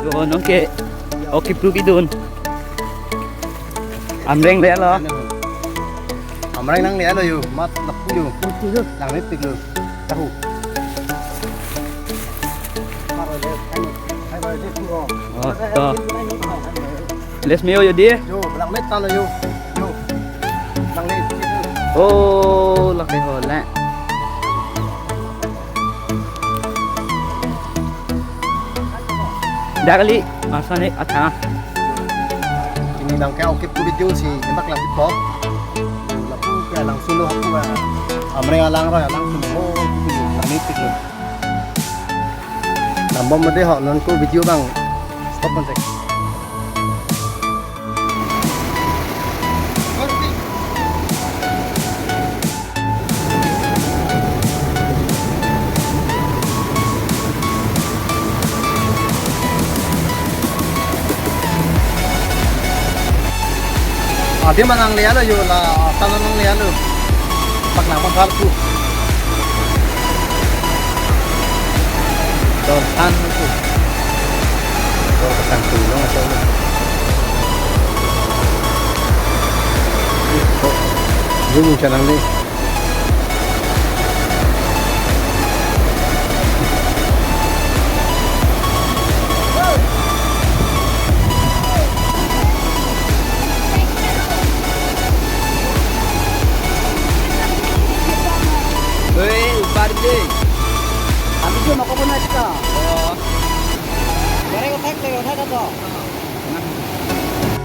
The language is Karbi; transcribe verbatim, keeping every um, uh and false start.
Yo, nonke, okay, pru bidun. Amreng le lo. Amreng nangle lo yo, mat lapu yo. Putih lo. Langmepik lo. Tahu. Oh, to. Let's me yo di. Yo, langme tan lo yo. Yo. Langle. Oh, lake ho le. Dak kali, masa ni athang. Pini abang ke okay pru bidun si, nembak lang po. Lapu ke langsun lo hapu. Amreng alang roi, langsun lo. Oh, langmepik lo. Nambom made ho, non ko video abang. Stop kontek. Adim nangle lo yo la, tan nangle lo. Paklang pathar tu. Don tan tu. Don ketang tu lo aso. Yung yung siya nangle. Oi, upar de. Abis mo ko puna sika. Oh. Gare ko thak le, ko thak to.